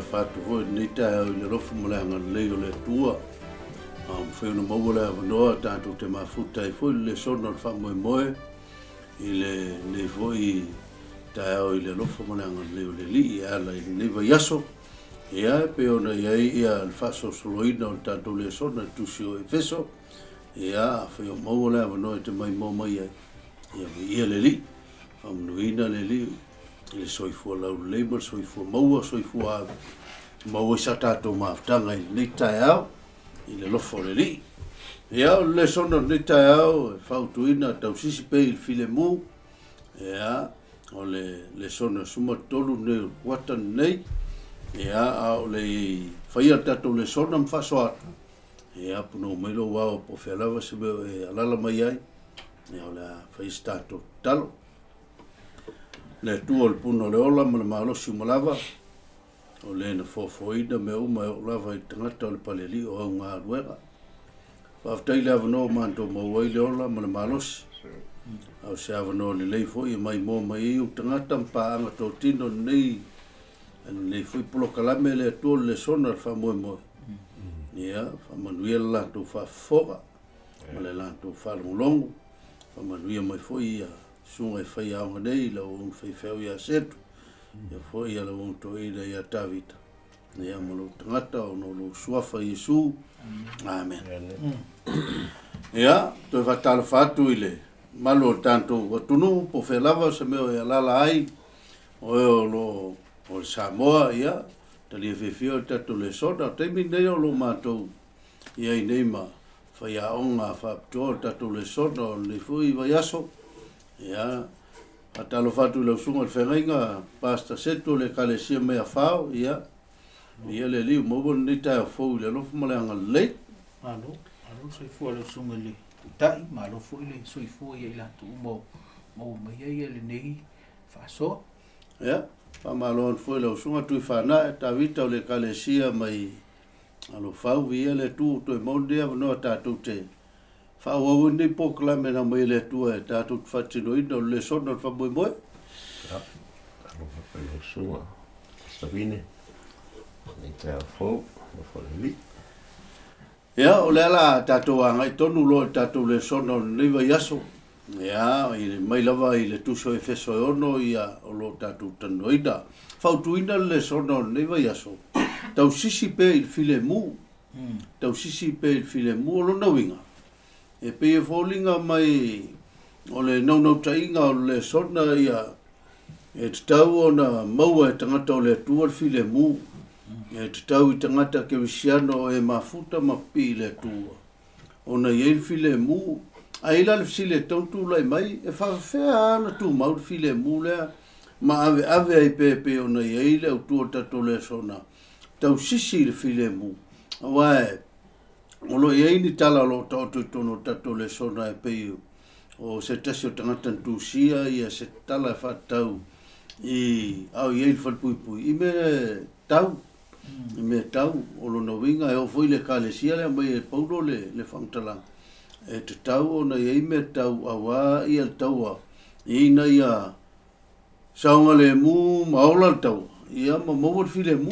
Faatalofa atu foi i lenei taeao i le alofa ma le agalelei o le Atua. Ua mafai ona maua le avanoa tatou te mafuta ai foi i le lesona o le faamoemoe i lenei foi taeao i le alofa ma le agalelei o le Alii e ala i lenei vaiaso. Ia, e pei ona i ai le faasolosoloina o le tatou lesona i le tusi o Efeso. Ia, afai o maua le avanoa e te maimoa mai ai, ia viia le Alii, faamanuina le Alii i le soifua laulelei ma le soifua maua, soifua ave, maua ai sa tatou mafutaga i lenei taeao i le alofa o le Alii. Ia, o le lesona o lenei taeao e fautuaina tausisi pea i le filemu. Ia, o le lesona 13 lenei o le kuata lenei. Ia, a o le faia le tatou lesona ma faasoa atu, ia, punou mai lou ao po o fea lava se mea e alala mai ai, ia, o le a fai se tatou tatalo. Le Atua o le puna o le ola ma le malosi uma lava, o le na foafoaina mea uma e oo lava i le tagata o le palealii o au galuega. Faafetai le avanoa ua matou maua ai le ola ma le malosi. A o se avanoa lelei foi e maimoa mai ai ou tagata ma paaga totino lenei lenei foi polokalame le Atua o le lesona o le faamoemoe. Ia, faamanuia le latou faafofoga ma le latou faalogologo. Faamanuia mai foi ia susuga i faiaoga nei, lau auauna faifeau ia Setu, ia foi ia lau auauna toeaina ia Tavita, ia ma lou tagata ona o lou suafa Iesu. Amen. Ia, toe faatalofa atu i le mamalu o le tatou atunuu, po o fea lava se mea e alala ai, o e o lo o le Samoa, ia, talia fiafia o le tatou lesona. O le taimi lenei o lo o matou i ai nei ma faiaoga faapitoa o le tatou lesona o lenei foi vaiaso. Ia, faatalofa atu i lau susuga i le feagaiga, Pastor Setu o le Ekalesia mai Afao, ia, ia le Alii ua maua lenei taeao fou i le alofa ma le agalelei. Malo, malo le soifua i lau susuga i le Taitai, malo foi le soifua ia i latou uma o maua mai ai lenei faasoa. Ia, faamalo atu foi i lau susuga Tuifaanae Tavita o le Ekalesia mai Alofau, viia le Atua ua toe maua lenei avanoa tatou te faaauau ai lenei polokalame na aumai e le Atua e tatou te faatinoina o le lesona o le faamoemoe. Ia, talofa foi i lau susuga Sabine, lenei taeao fou, alofa o le Alii. Ia, o lea la tatou agai tonu loa i le tatou lesona o lenei vaiaso. Ia, mai lava i le tusi o Efeso e 6, ia, o lo o tatou talanoaina. Fautuaina le lesona o lenei vaiaso, tausisi pea i le filemu. Tausisi pea i le filemu. O lona uiga, e pei e foliga mai o le naunautaiga o le lesona ia e tatau ona maua e tagata o le Atua le filemu. E tatau i tagata kerisiano o e mafuta ma pipii i le Atua ona i ai le filemu. Ai la le fesili e tatau ona tulai mai, e faafefea ona tumau le filemu lea ma aveave ai pea pei ona i ai le autu o le tatou lesona tausisi i le filemu. Aua o lo o i ai ni tala o lo o taoto i totonu o le tatou lesona e pei o se tasi o tagata na tusia ia se tala e faatatau i a o i ai le falepuipui i mea tau, i mea tau. O lona uiga e oo foi i le Ekalesia lea aumai e Paulo le faamatalaga e tatau ona i ai mea tau auā ia le taua ina ia saogalemu ma ola le taua, ia ma maua le filemu.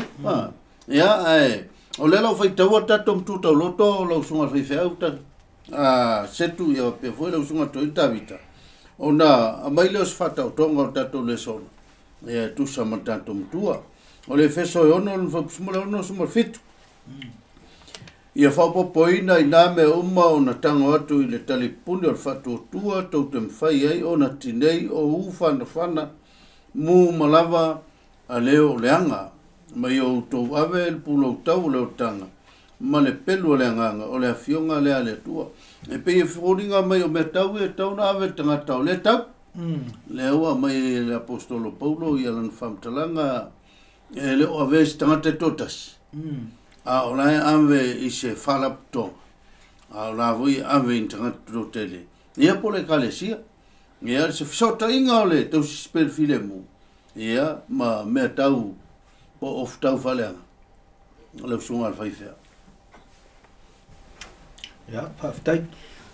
Ia, ae o lea la ua faitaua le tatou matua tauloto lau susuga i le faifeau Setu, ia faapea foi lau susuga Toeaina Tavita, ona aumai lea o se faataotoga o le tatou lesona, ia e tusa ma le tatou matua. O le Efeso e 6, lona fuaiupu 67. Ia faaopoopoina i nā mea uma ona tago atu i le talipuni o le faatuatua tou te mafai ai ona tinei o u fanafana mu ma lava a leo o le aga, ma ia outou ave le puloutau o le olataga ma le pelu o le agaga o le afioga lea a le Atua. E pei e foliga mai o mea tau ia e tatau ona ave le tagata o lea tau. Lea ua aumai e le Aposetolo Paulo ia lana faamatalaga, e le o avea i se tagata e toatasi, a o la e ave i se faalapotopotoga, a o la foi e ave i ni tagata toatele, ia po o le Ekalesia. Ia, se fesootaiga o le tausisi pea i le filemu, ia, ma mea tau po o ofu tau faaleaga lau susuga i le faifeau. Ia, faafetai.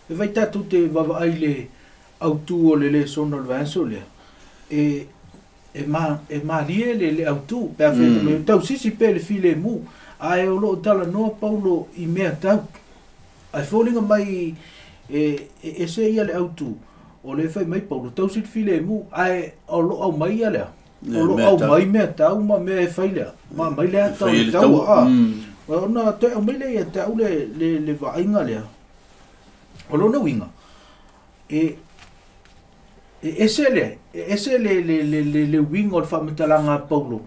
E fai tatou te vaavaai i le autu o le lesona o le vaiaso lea, e e malie le autu pe a fai tausisi pe le filemu ae o loo talanoa Paulo i mea tau ae foliga mai e ese ia le autu o le fai mai Paulo tausi le filemu ae o loo aumai ia lea o loo aumai mea tau ma mea e fai lea ma mai le ata o le taua ona toe aumai lea ia te au le vaaiga lea o lona uiga e ese le ese le uiga o le faamatalaga a Paulo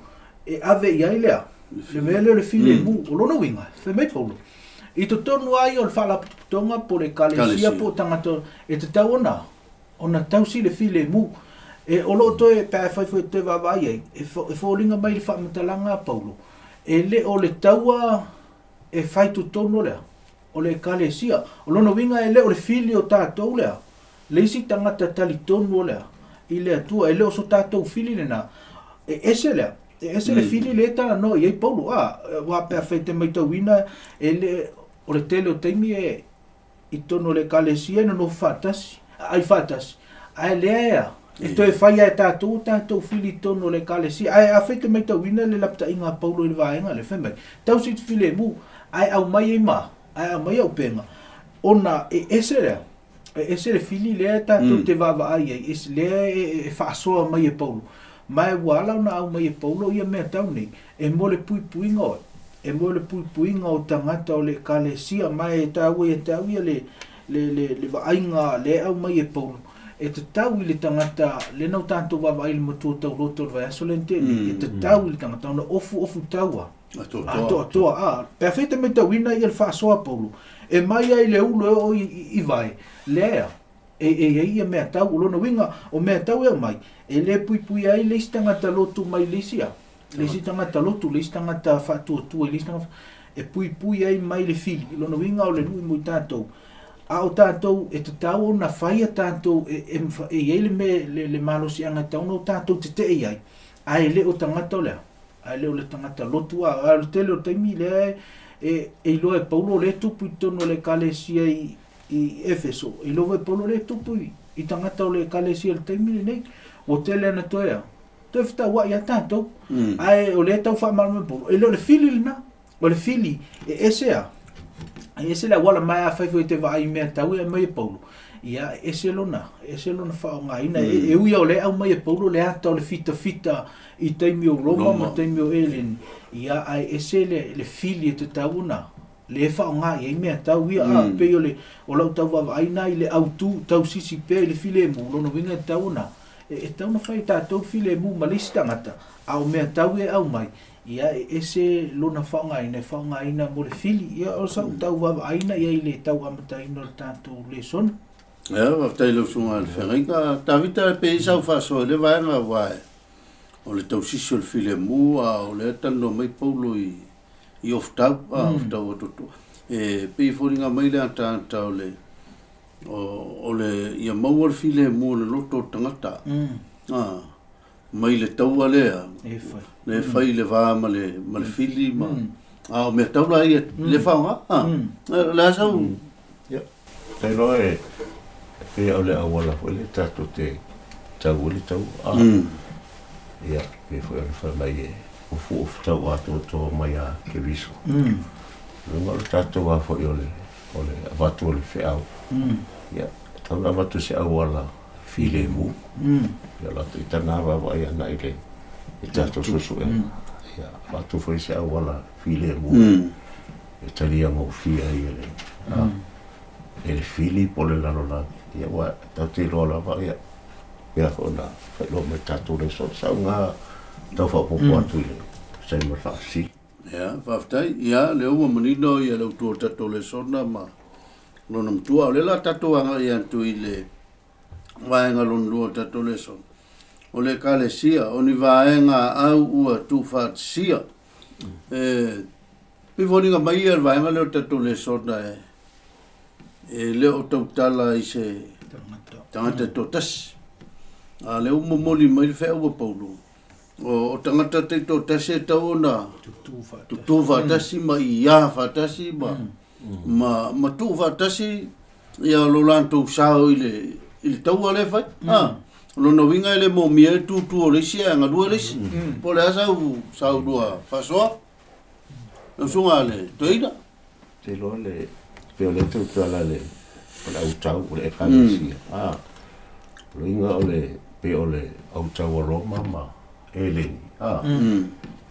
e ave i ai lea le mea lea o le filemu o lona uiga fai mai Paulo i totonu ai o le faalapotopotoga po o le ekalesia po o tagata e tatau ona tausi le filemu e o loo toe pe a fai foi toe vaavaai ai e foliga mai le faamatalaga a Paulo e le o le taua e fai totonu lea o le ekalesia o lona uiga e le o le fili o tatou lea le isi tagata talitonu o lea i le Atua e le o so tatou fili lena e ese lea e ese le fili le talanoa i ai Paulo ua pe a fai te maitauina e le o le tele o taimi e i totonu o le ekalesia e nonofo faatasi ai faatasi ae lea e toe fai ai tatou fili i totonu o le ekalesia ae a fai te maitauina le lapataiga a Paulo i le vaega le fai mai tausi te filemu ae aumai ai ma ae aumai auupega ona e ese lea e ese le fili lea tatou te vaavaai ai ese lea e faasoa mai e Paulo ma ua ala ona aumai e Paulo ia mea tau nei e mo le puipuiga oe e mo le puipuiga o tagata o le ekalesia ma e taua ia te au ia le vaaiga lea aumai e Paulo e tatau i le tagata lena o tatou vaavaai i le matua tauloto o le vaiaso le tele e tatau i le tagata ona ofu taua atoatoa pe a fai te maitauina ia le faasoa Paulo e mai ai le ulo e oo i vae lea e i ai ia mea tau o lona uiga o mea tau e aumai e le puipui ai le isi tagata lotu mai le isi le isi tagata lotu le isi tagata faatuatua le isi tagata e puipui ai mai le fili lona uiga o le lui mo i tatou a o tatou e tatau ona fai a tatou e i ai le malosiaga e tatau ona o tatou tetee i ai ae le o tagata o lea ae le o le tagata lotu a o le tele o taimi lea e iloa e Paulo le tupu i totonu o le ekalesia i Efeso e iloa e Paulo le tupu i tagata o le ekalesia i le taimi lenei ua tele ana toe toe fetauai ia tatou ae o lea tau faamalamalama Paulo e le o le fili lena o le fili e ese a e ese le auala mai a fai foi te vaai mea tau e aumai e Paulo ia ese lona faaaogaina e ui o le aumai e Paulo le ata o le fitafita i taimi o Roma ma taimi o Eleni ia ae ese le fili e tatau ona le faaaoga i ai mea tau ia pei o le o lau tau vaavaaina i le autu tausisi pea i le filemu lona uiga e tatau ona e tatau ona fai tatou filemu ma le isi tagata a o mea tau e aumai ia e ese lona faaaogaina e faaaogaina mo le fili ia o sau tau vaavaaina ia i le tau amataina o le tatou lesona. Ia faafetai lau susuga i le feagaiga Tavita pe i sau faasoa i le vaega aua o le tausisi o le filemu a o lea talanoa mai Paulo i ofutau ofutau atoatoa e pei foliga mai le ataata o le ia maua le filemu o le loto o le tagata mai le taua lea le fai le va ma le fili ma a o mea tau la ia le faaaoga le a sau ia tai loa e pei o le auala foi le tatou te tau le tau ia pe foi o le fai mai e ofu tau atoatoa mai a Keriso luga o le tatou a foi o le avatu o le feau ia tau avatu se auala filemu ia latou i tana vaavaai ana i le tatou suesuega ia avatu foi se auala filemu e talia gofie ai e le fili po o le lalolagi ia ua tatou te iloa lava ia pea foi ona faailoa mai tatou leso sauga tau faaopoopo atu i le sai ma le faafesili. Ia faafetai ia lea ua manino ia le autu o tatou lesona ma lona matua o le la tatou agai atu i le vaega lona lua o tatou lesona o le ekalesia o ni vaega au ua tuufaatasia e pei foliga mai ia le vaega lea o tatou lesona e le o tautala i se tagata toatasi a lea ua momoli mai le feau a Paulo o tagata taitoatasi e tau ona tutu faatasi ma ia faatasi ma tuu faatasi ia lo latou sao i le taua lea fai. Lona uiga e le moomia ai le tutu o le isi ae galue le isi. Po o le a sau saulua faasoa. Lau susuga a le toeaina. Te iloa le pei o lea tautala le o le autau o le ekalesia. A o le uiga o le pei o le autau a Roma ma Eleni. A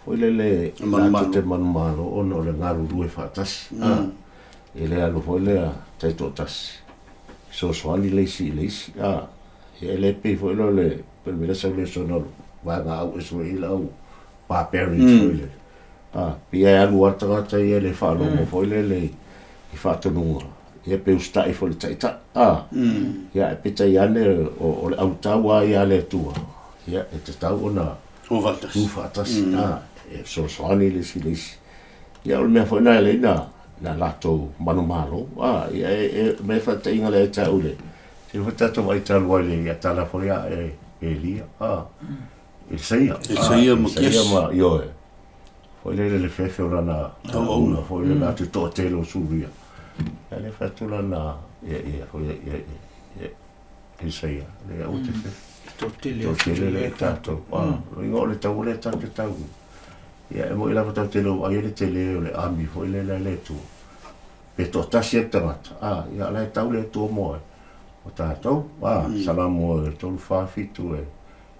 foi lele latou te manumalo ona o le galulue faatasi. A e le alu foi lea taitoatasi fesoasoani le isi i le isi. A ia e le pei foi lea o le pei o le mea lea sa ou lesona o le vaega au ese foi i le au barbarians foi lele. A pei e alu lava le tagata ia e le faalogo foi lele i faatonuga. Ia pe usitai foi i le taitai. A ia ae peitai ane o le autau lava ia a le Atua, ia e tatau ona tu faatasi. A e fesoasoani le isi i le isi. Ia o le mea foi lena e alai na latou manumalo. A ia e mea faataitaiga lea ia te au i le sila foi tatou vaai talu ai le ia tala foi a Elia, a Elisaia, Elisaia ma Elisaia ma ioe. Foi lele le fefe o lana tauauna foi lele atu toatele o Suria. Ia le fai atu lana ia ia foi ia ia Elisaia le au te fefe. Toatele Toatele le tatou. A lo ingoa o le tau le tatou tau. Ia e moi lava tau tele o ai le tele o le ami foi lele le tu. Pe toatasi e tagata. A ia la e tau le tu mo ai. O tatou, a Salamo e 3 4 7 e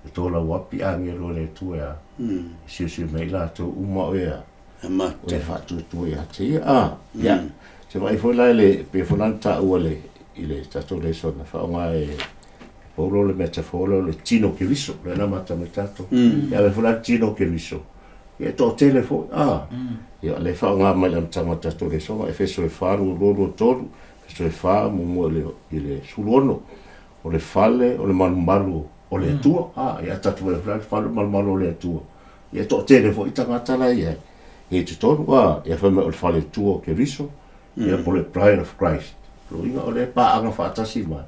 e tō lau api angelo le tu e a. Siu mai latou uma o ea. E mate. O e faatuatua ia te ia. A, ia. Se vai foi la le pe foi la taua le i le tatou lesona faaaoga e Paulo le metaphor o le tino Keriso, le na mata mai tatou. Ia le foi la tino Keriso. Ia toatele foi, a. Ia le faaaoga mai le amataga o tatou lesona, Efeso e 4, 2, 2, 3, Efeso e 4, 1 i le 16. O le fale, o le malumalu o le Atua. A, ia tatou vai foi la le fale o le malumalu o le Atua. Ia toatele foi tagata la i ai. I totonu, a, ia fai mai o le fale tua o Keriso, ia po o le Bride of Christ. Lo uiga o le paaga faatasi ma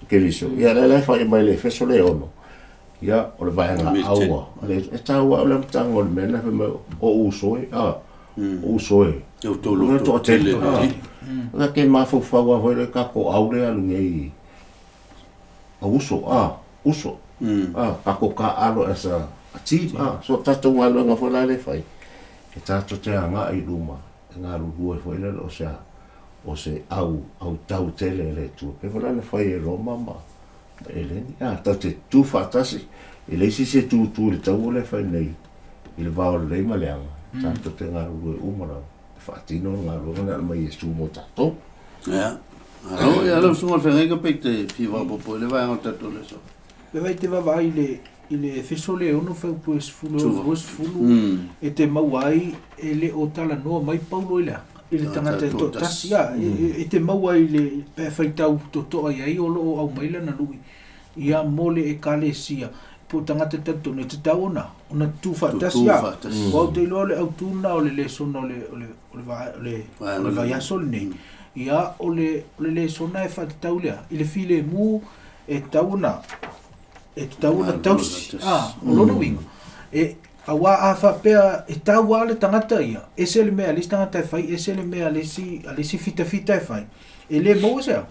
Keriso. Ia le la fai mai le Efeso le 6. Ia o le vaega aua. Le e taua o le amataga o le mea na fai mai o uso e, a, o uso e. E o tō loto tele. La ke mafaufau a foi le kako au le alu nei a uso, a, uso. A, kako ka alo as a team, a, so tatou galuega foi la le fai. E tatou te agai i luma, e galulue foi lele o se o se au au tau tele le Atua. Pe foi la na fai e Roma ma Eleni. A, tau te tu faatasi, e leai se isi e tutu i le tau o le fai nei i le vao lelei ma leaga. Tatou te galulue uma lava. E faatino le galuega na aumai Iesu mo tatou. Ia. Alo, ia lau susuga o le feagaiga pe i te fia faaopoopo i le vaega o le tatou leso. Pe vai te vaavaai i le Efeso le 6 fuaiupu e 16 20 e te maua ai e le o talanoa mai Paulo i le i le tagata e toatasi a e te maua i le pe faitau totoa i ai o loo aumai lana lui ia mo le ekalesia po o tagata talitonu e tatau ona ona tutu faatasi a ua ou te iloa o le autu lena o le lesona o le o le o le o le o le vaiaso lenei ia o le o le lesona e faatatau lea i le filemu e tatau ona e tatau ona tausi a o lona uiga e auā a faapea e tau lava le tagata ia ese le mea a le isi tagata e fai ese le mea a le isi a le isi fitafita e fai e le maua se a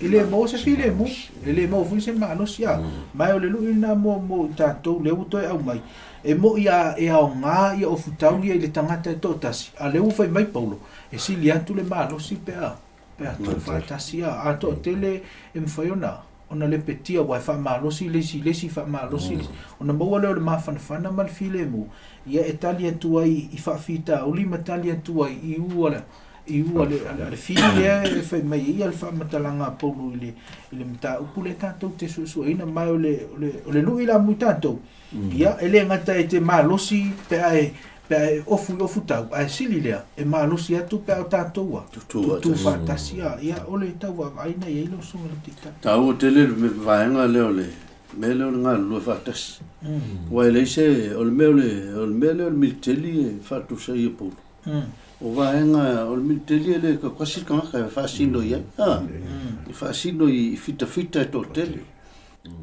e le maua se filemu e le maua foi se malosi a ma o le lui lena mo mo i tatou lea ua toe aumai e moi a e aogā ia ofutau ia i le tagata e toatasi a lea ua fai mai Paulo e sili atu le malosi pe a pe a tu faatasi a a toatele e mafai ona ona lepetia ua e faamalosi le isi i le isi faamalosi le isi ona maua lea o le mafanafana ma le filemu ia e tali atu ai i faafitauli ma tali atu ai i u a le i u a le a le fili lea e fai mai ai ia le faamatalaga a Paulo i le i le mataupu lea tatou te suesueina ma o le o le o le lui la mo i tatou ia e le gata e te malosi pe a e pe a e ofu i ofu tau ae sili lea e malosi atu pe a o tatou a tutu faatasi a ia o le tau vaavaai na i ai lau susuga i le Taitai. Taua tele le vaega lea o le mea lea o le galulue faatasi. Aua e leai se o le mea o le o le mea lea o le militeli e faatusa ai e Paulo. O vaega o le militeli e le tautasi le tagata e faasino i ai. A, e faasino i fitafita e toatele.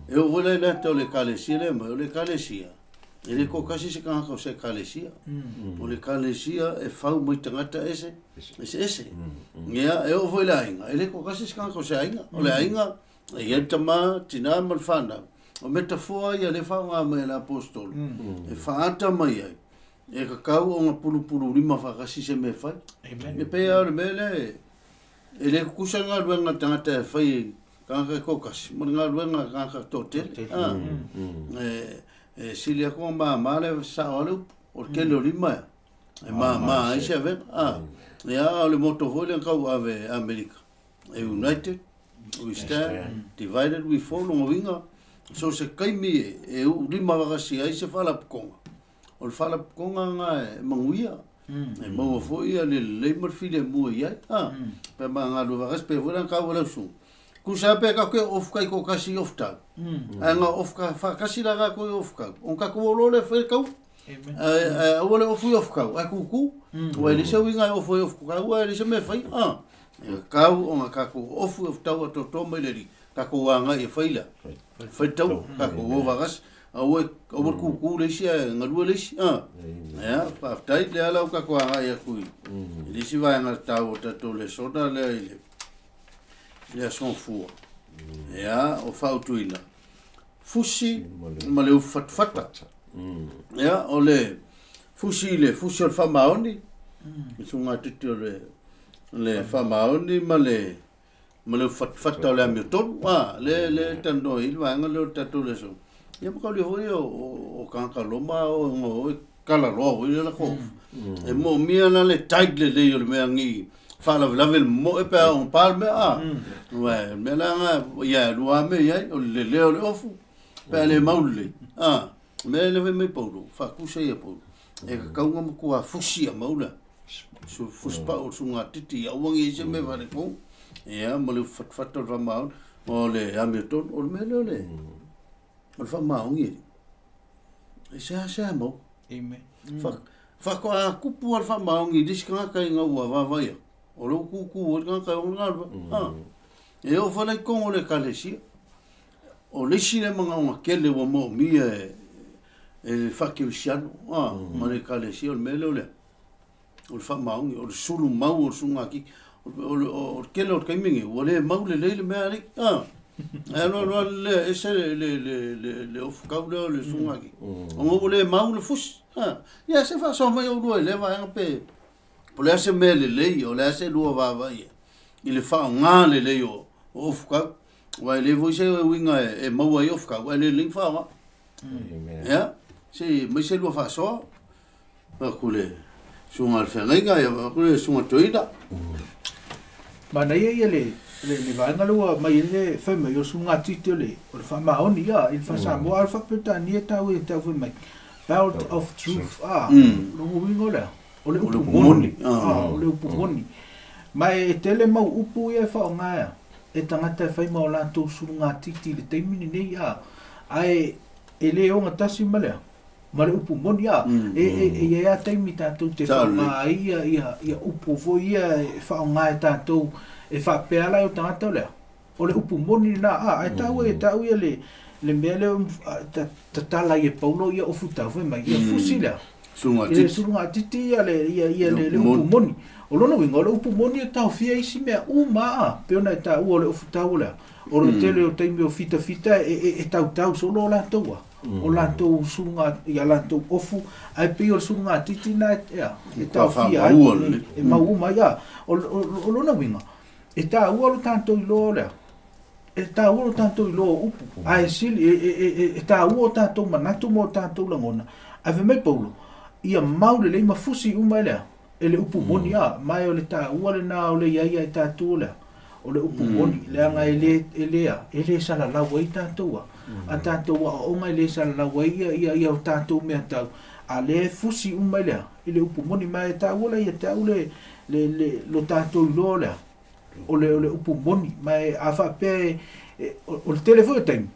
E oo foi la i le ata o le ekalesia lea mai, o le ekalesia, e le toatasi se tagata o se ekalesia. O le ekalesia e fau mai tagata ese, ese ese. Ia, e oo foi i le aiga, e le toatasi se tagata o se aiga. O le aiga, e i ai le tama, tina ma le fanau. O metafoa ia le whaonga mai le apostolo. E whaata mai ai. E kakau o ngā pulupulu lima whakasi se me whai. Amen. E pēa o le mea le, e le kukusa ngā ruenga tangata e whai kangaka kokasi. Mo ngā ruenga kangaka tōtele. E sili ako ngā maa le sao ale upu. O le kele o lima e. E maa ai se avenga. Ia o le moto foi le kau ave Amerika. E united, we stand, divided we fall, ngā winga. So se kaimi e lima wakasi ai se whalapukonga. O le whalapukonga ngā e manguia. E maua foi ia le lei ma le file mua i ai. Pe maa ngā lua wakasi, pe foi rang kau alau sunga. Kusa pe ka koe ofu kai ko kasi ofu tau. Ai ngā ofu ka whakasi la ngā koe ofu kau. On ka koe olo le whae kau. Aua le ofu i ofu kau. Ai kuku. Ua e lisa winga e ofu i ofu kau. Ua e lisa me whai. E kau o ngā kako ofu ofu tau a toto mai le ri. Kako wā ngā e whaila. Whai tau. Kako o wakasi. Aua kuku le isi a ngalua le isi. Ia, whaftai le ala o kako a ngā ia kui. E lisi vai ngā tau o tatou le sona lea i le le son fua. Ia, o whautuina. Fusi ma le ufatfata. Ia, o le fusi le fusi o le whamaoni. I sunga titi o le whamaoni ma le ufatfata o le amio tonu. Le tando i le vaenga le o tatou le so. Ia makauli hoi o kangaka loma o ngō kala loa hoi le lako. E mō mia na le taik le lei o le mea ngi whalavelave le mo e pēa o pāle mea a. Wai, mea la ngā, ia lua me iai, o le leo le ofu, pēa le mauli le. Mea le whai mai pauro, whakusa ia pauro. E kakaunga makua fusi a maula. Fusi pa o sunga titi, ia uangi ise me whare kou. Ia, ma le fatfata o le whamaon, o le amiotonu, o le mea leo le. O le whamaongi e. E sea sea mau. Amen. Whakoa kupu o le whamaongi, lisi kangaka i ngā ua wāwaia. O le kuku o le kangaka i ngā ua. E o whalai kongo le kalesia. O lisi le mga onga kele wa mō mia e whakeusiano. Ma le kalesia o le mele o lea. O le whamaongi, o le sulu mau o le sunga kiki. O le kele o le kaimingi, o le mau le leile mea rei. E alo alo le ese le ofu kau leo le sunga ki. O ngō le mau le fusi. Ia se whasoa mai o lua i le vaenga pe. O le ase mea le lei, o le ase lua vava ia. I le whao ngā le lei o ofu kau. Wai le voi se winga e maua i ofu kau, wai le ling whao ngā. Ia, se mai se lua whasoa. Aku le sunga le whengainga, aku le sunga toina. Mana ia ia le vaenga lua mai le whai mai o sunga titi o le whamaoni ia, i le whasamoa, al whapetani e tau e tau whai mai. Belt of truth, longo wingo lea, o le upu moni, o le upu moni. Mai e tele mau upu ia e whaongaia, e tangata e whai mau lātou sunga titi le teimini nei, ai e le onga tasi ma lea, ma le upu moni, e ia teimi tātou te whaongaia ia upu foi ia e whaongaia tātou, e whapea lai o tangata o lea. O le upu moni nā, ai tau e tau ia le mea leo tatala i e paulo ia ofu tau whai mai, ia fusi lea. Sunga titi. titi. Sunga titi ia le upu moni. O lona winga, o le upu moni e tau fia isi mea uma a, peona e tau o le ofu tau lea. O le tele o teimi o fita fita e tau tau solo o lātou a. O lātou sunga, ia lātou ofu, ai pei o le sunga titi nā e tau fia ai, e mau uma ia. O lona winga, e tā ua lo tātou i loa lea. E tā ua lo tātou i loa upu. Ai sili, e tā ua o tātou manatu mo tātou langona. Ai fe mai paulo, ia mau le lei mafusi uma lea. E le upu moni a, mai o le tā ua le nā o le ia ia e tātou lea. O le upu moni, leanga e lea, e le sala lau ai tātou a. A tātou a onga e le sala lau ai ia ia o tātou mea tau. A le fusi uma lea, e le upu moni mai e tā ua le ia tau le lo tātou i loa lea. O le upu moni, mai a whapea o le telefo e taimi.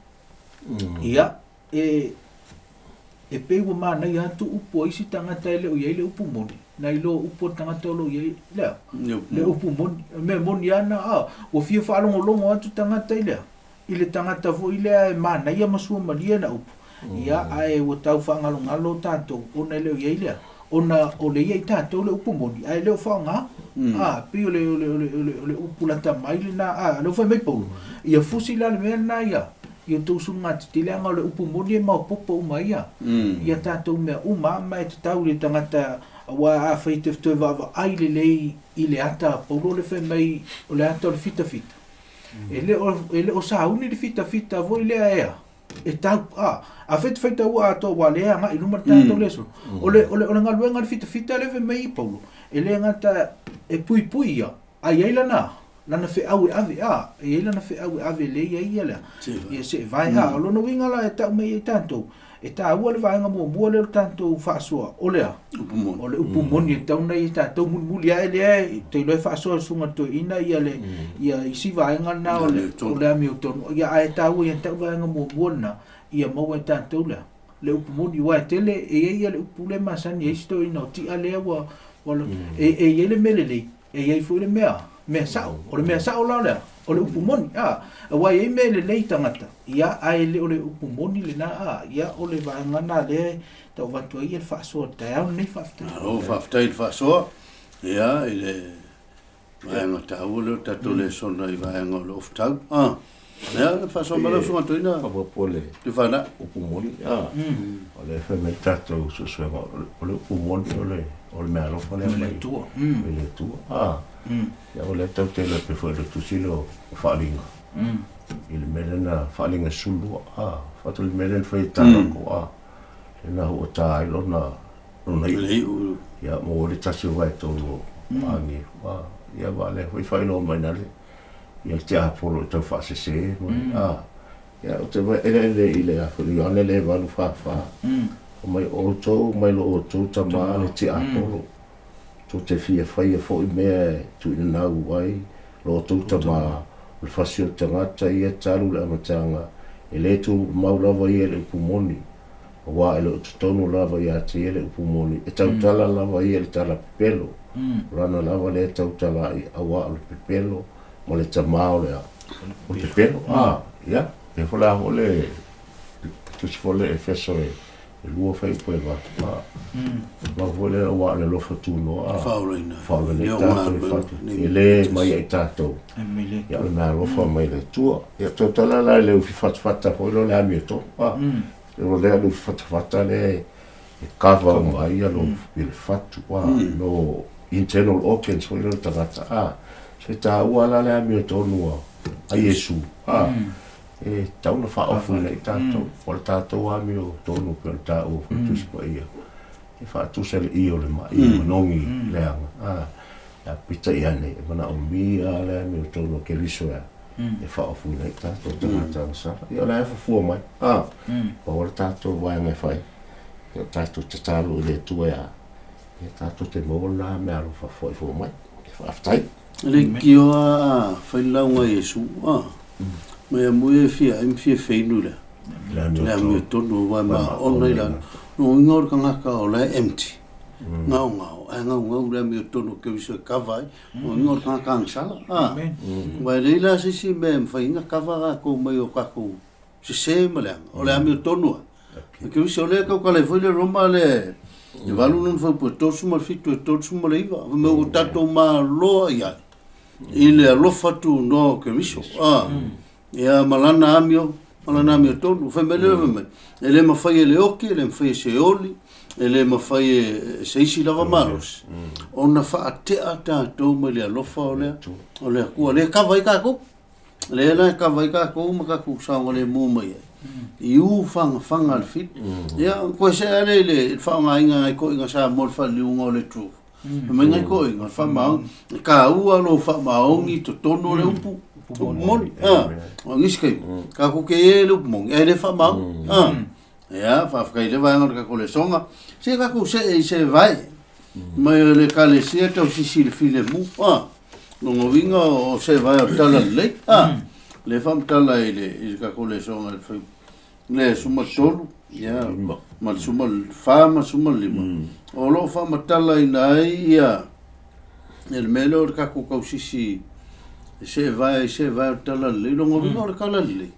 Ia, e pei ua mānai atu upu a isi tangata e leo iai le upu moni. Nai lo upu tangata o lo iai lea. Le upu moni, me moni ana a, ua fia whaalongolongo atu tangata i lea. I le tangata fo i lea e mānai a masua malia na upu. Ia, ae ua tau whaangalongalo tātou, ona leo iai lea. Ona o le ia i tātou le upu moni, ae leo whaonga, pi o le upu lata mai le nā, leo whai mai paulu. Ia fusi la le mea nā ia, I o tausuga tetele aga o le upu moni e maopopo uma ia. Ia tatou mea uma ma e tatau i le tagata auā afai te toe vaavaai lelei i le ata a Paulo le fai mai o le ata o le fitafita. E le o sauni le fitafita foi lea ea e tau a afai te faitaua atoa ua le agai i luma le tatou lesona. O le galuega le fitafita le fai mai i Paulo e le gata e puipui ia ai ai lana lana feau e ave a e iai lana feau e ave le ia ia lea ia se vae a o lona uiga la e tau mai ai tatou e tāua le vaega muamua lea o le tatou faasoa o lea o le upu moni e tau na ia tatou mulimuli ae lea e te iloa e faasoa le susuga toeaina ia le ia isi vaega lena o le amiotonu ia ae tāua ia tau vaega muamua lena ia maua e tatou lea le upu moni uae tele e iai ia le upu le masani e isi toeaina o ti'a lea ua e iai le mea lelei e iai foi le mea sa'o o le mea sa'o la lea o le upu moni a auā iai mea lelei tagata ia ae le o le upu moni lena a ia o le vaega na lea tau avatu ai ia le faasoa taeao lenei faafetai. Malo faafetai i le faasoa ia i le vaega taua lea o tatou lesona i vaega o le ofutau a ia le faasoa mai lau susuga toeaina faaopoopo le Tufaga upu moni a o le fai mai tatou suesuega o le upu moni o le mea alofa lea mai i le Atua a ia o le tau tele pe foi le tusi le o faaaliga i le mea lena faaaliga 12 a faatu le mea lena fai tālako a lena ua tā ai lona iu ia mo le tasi o vai tolu o agi a ia va le foi whailo mai na le ia le te apolo i tau whaasese a ia o te vai ele ele i le afo i ane le valu whawha o mai outou mai lo outou tama le te apolo tō te fia whaia fo i mea tuina nau ai lo outou tama o le fasi o tangata ia talu le amatanga e le tu mau lava ia le upu moni o wā e le ututonu lava ia te ia le upu moni e tautala lava ia le tala pepelo rana lava le tautala i awa o le pepelo ma le tamā o le o pepelo a ia e fola ho le tusi fole e feso e lua fai upu e vatu a ma fole awa le lofa tūno a faolaina faolaina tātou i fatu e le mai ai tātou ia o le mea alofa mai le Atua ia tautala la le ufi fatafata foi lo le amio tō a o lea le ufi fatafata le e kava o mai ia lo i le fatu a no internal organs foi lo tagata a se tāua la le amio tonu a Iesu a e tauna whaofu nei tātou o le tātou amio tonu pe o le tāua whatusi pa ia e whaatusa le i o le mai manongi leanga a ia pita ia nei e mana o mia le amio tonu ke riso ia e whaofu nei tātou tangata sara ia o le fafua mai a o le tātou waenga e whai ia tātou te tālu i le tua ia ia tātou te maua mea alofa fo i fua mai e whaaftai le kioa a whailaunga Iesu a mai a mui e fia ai fia wheinu lea le amio tonu wai ma ona i lana no inga o le kangaka o le empty ngao ngao ai ngao ngao le amio tonu ke viso e kava ai no inga o le kangaka angsala a wai leila sisi me mwhainga kava ka kou mai o kakou sese ma leanga o le amio tonu a ke viso le kau kale foi le Roma le e valu non fau po 37 e 39 me o tatou maloa ia i le alofa tu no ke viso a ia malana amio tonu fai mai le mai e le mawhai e le oki e le mawhai e se oli e le mawhai e se isi lava malos ona whaatea tātou mai le alofa o lea o le akua le kawa i kākou le la kawa i kākou ma kākou saonga le mū mai ai i u whanga whanga le fit ia koe se ale le whaonga inga ngai ko inga sa mo le whaliunga o le tru mai ngai ko inga whamaongi ka ua lo whamaongi to tono le upu moni a o ngisi kai ka ku ke e le upu mongi e le whamaongi a ia whawhakai le vaenga ka ko le songa se ka ku se e se vai mai le kalesia tau sisi le file mu a longo winga o se vai o tala le a le whamtala i le ka ko le songa le whai le suma tolu ia ma suma fa ma suma lima o lo whamatala ina ai ia el mele o ka ku kau sisi se vai o tala le longo winga o le kala le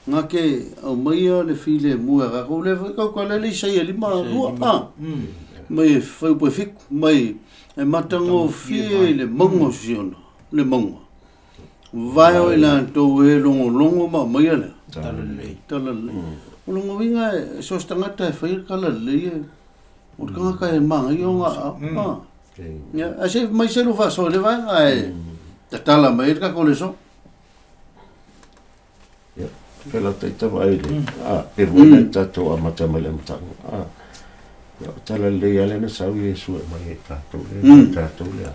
ngā ke au maia le file mua ka kou le kau kala le isai e lima rua a mai e whai upe fiku mai e matango fie le maunga o siona le maunga vai o i lantou e longo longo ma maia lea Talalelei. Talalelei. O loga uiga e so se tagata e faia le talalelei e o le tagata e magaia oga aao. Ia, ae se i mai selu faasoa i le vaega ae tatala mai ai le tatou leso. Ia, fela taita vaai le, a, pe foi le tatou amata mai le amataga, a. Ia, o talalelei lava lea na sau Iesu e aumai ai tatou le, tatou lea,